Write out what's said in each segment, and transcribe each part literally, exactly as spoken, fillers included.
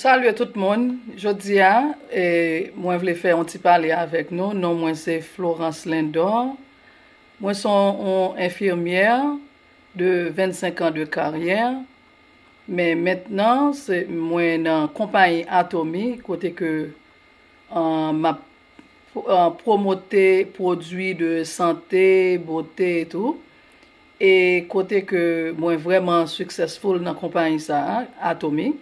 Salye tout moun. Jodi a, e, mwen vle fè yon ti pale avèk nou. Non mwen se Florence Lindor. Mwen se yon enfimyè de vennsenk an de karyè. Men mentnan, se, mwen nan konpayi Atomy, kote ke, an, m ap, an, pwomote pwodui de sante, bote e tou. E kote ke mwen vrèman successful nan konpayi sa a, Atomy.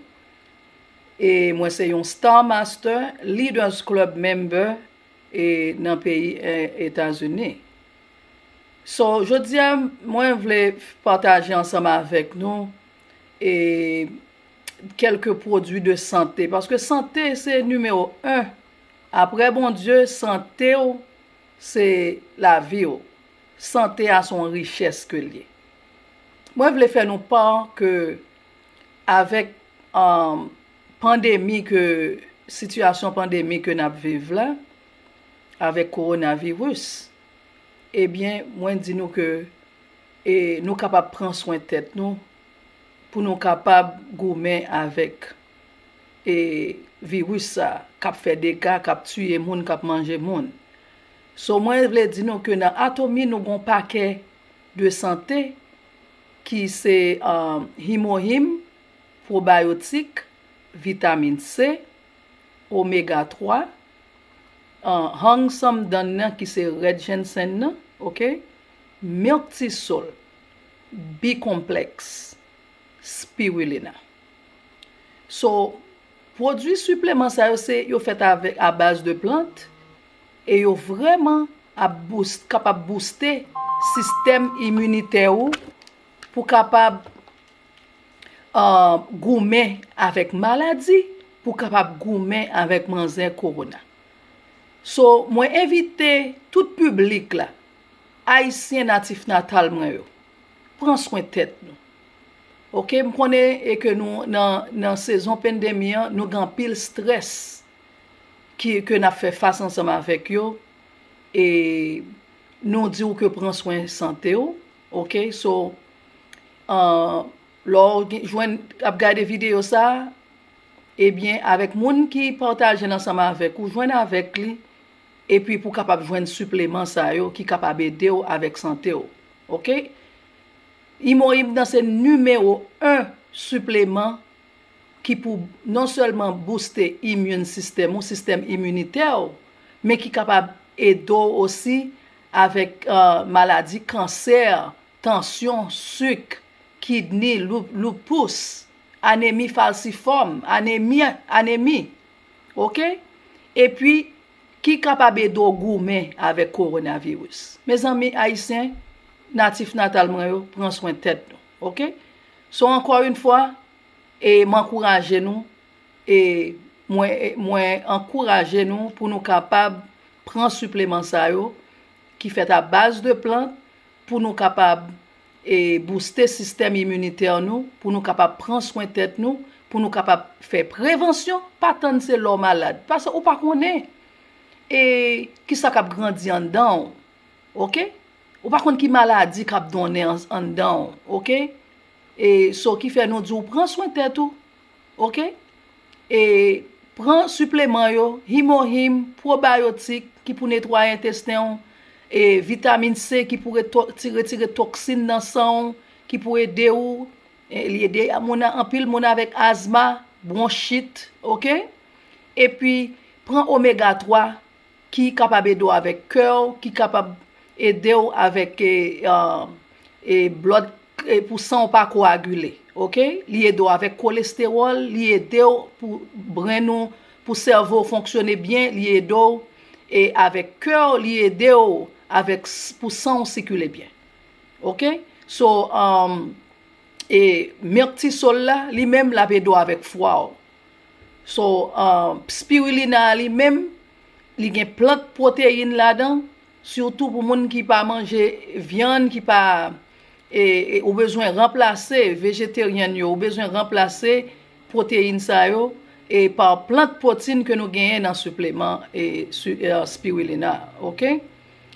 E mwen se yon Star Master, Leaders Club member, e nan peyi, e, Etazini. So, jodi a, mwen vle pataje ansanm avèk nou, e, kèlke pwodui de sante. Paske sante se nimewo en. Apre Bondye, sante w se lavi w. Sante a se yon richès ke l ye. Mwen vle fè nou pa ke avèk, um, pandemi ke, sitiyasyon pandemi ke n ap viv la, avèk kowonaviris, ebyen, mwen di nou ke, e, nou kapab pran swen tèt nou, pou nou kapab goumen avèk, e, viris sa k ap fè dega, k ap tiye moun, k ap manje moun. So, mwen vle di nou ke nan Atomy, nou gon pakè de sante ki se, um, Himohim, pwobayotik, vitamin C, omega twa, an, Hang Samdan nan ki se rèd jensenn nan, oke? Milk Thistle, B-complex, spirulina. So, pwodui sipleman sa yo se yo fèt avèk, a baz de plant, e yo vrèman ap bous-, kapab bouste sistèm iminitè ou pou kapab, uh, goumen avèk maladi, pou kapab goumen avèk manzè kowona. So, mwen envite tout piblik la, Ayisyen natif natal mwen yo, pran swen tèt nou. Oke, m konnen e ke nou nan, nan sezon pandemi an, nou gen anpil strès ki, ke n ap fè fas ansanm avèk yo, e nou di w ke pran swen sante w, oke? So, uh, lè w gen, jwenn, ap gade videyo sa, ebyen, avèk moun ki pataje l ansanm avèk ou, jwenn avèk li, epi pou kapab jwenn sipleman sa yo ki kapab ede w avèk sante w. Oke? Imoyib nan se nimewo en sipleman ki pou non sèlman booste immune system ou, sistèm iminitè w, men ki kapab ede w osi avèk, uh, maladi kansè, tansyon, sik, kidney, lou-, lupus, anemi falsifòm, anemi, anemi. Oke? Epi, ki kapab ede w goumen avèk kowonaviris. Mezanmi, Ayisyen, natif natal mwen yo, pran swen tèt nou. Oke? So, ankò yon fwa, e m ankouraje nou, e mwen, e mwen ankouraje nou pou nou kapab pran sipleman sa yo ki fèt a baz de plant pou nou kapab, e, booste sistèm iminitè nou, pou nou kapab pran swen tèt nou, pou nou kapab fè prevansyon, pa tann se lè w malad. Paske ou pa konnen, e, kisa k ap grandi anndan w. Oke? Ou pa konn ki maladi k ap donnen an-, anndan w. Oke? E, so ki fè nou di w pran swen tèt ou. Oke? E, pran sipleman yo, Himohim, pwobayotik, ki pou netwaye entesten w, e, vitamin C, ki pou reto-, ti-, retire toksin nan san w, ki pou ede w, e, li ede moun, anpil moun avèk azma, bwonchit, oke? Epi, pran omega twa, ki kapab ede w avèk kè w, ki kapab ede w avèk, e, e, e, blood, e, pou san w pa koagile, oke? Li ede w avèk kolestewòl, li ede w pou brenn ou, pou sèvo w fonksyone byen, li ede w, e, avèk kè w, li ede w avèk s-, pou san w sikile byen. Oke? So, um, e milk thistle la, li menm, l ap ede w avèk fwa w. So, uh, spirulina a li menm, li gen plant pwoteyin ladan, sitou pou moun ki pa manje vyann, ki pa, e, e, ou bezwen ranplase, vejeteryen yo, ou bezwen ranplase pwoteyin sa yo, e pa plant pwoteyin ke nou genyen nan sipleman, e, si-, e, spirulina, oke?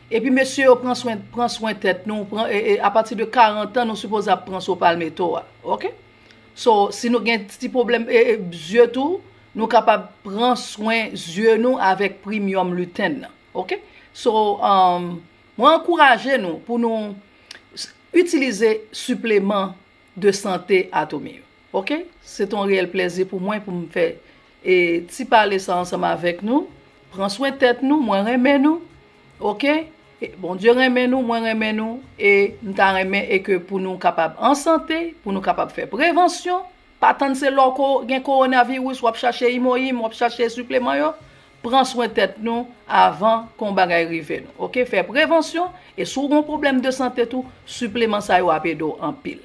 Epi mesye yo, pran swen, pran swen tèt nou, pran, e, e, apati de karant an, nou sipoze ap pran sou palmeto a, oke? So, si nou gen ti pwoblèm, e, e, zye tou, nou kapab pran swen zye nou avèk Premium Lutein nan. Ok? So, um, mwen ankouraje nou pou nou s- itilize sipleman de sante Atomy yo. Ok? Se t yon reyèl plèzi pou mwen pou m fè e, ti pale sa ansanm avèk nou. Pran swen tèt nou, mwen renmen nou. Ok? E, Bondye renmen nou, mwen renmen nou. E m ta renmen e ke pou nou kapab an sante, pou nou kapab fè prevansyon. Pa tann se lè w ko- gen kowonaviris, w ap chache imoyim, w ap chache sipleman yo. Pran swen tèt nou avan ke yon bagay rive nou. Ok? Fè prevansyon. E si w gen yon pwoblèm de sante tou, sipleman sa yo ap ede w anpil.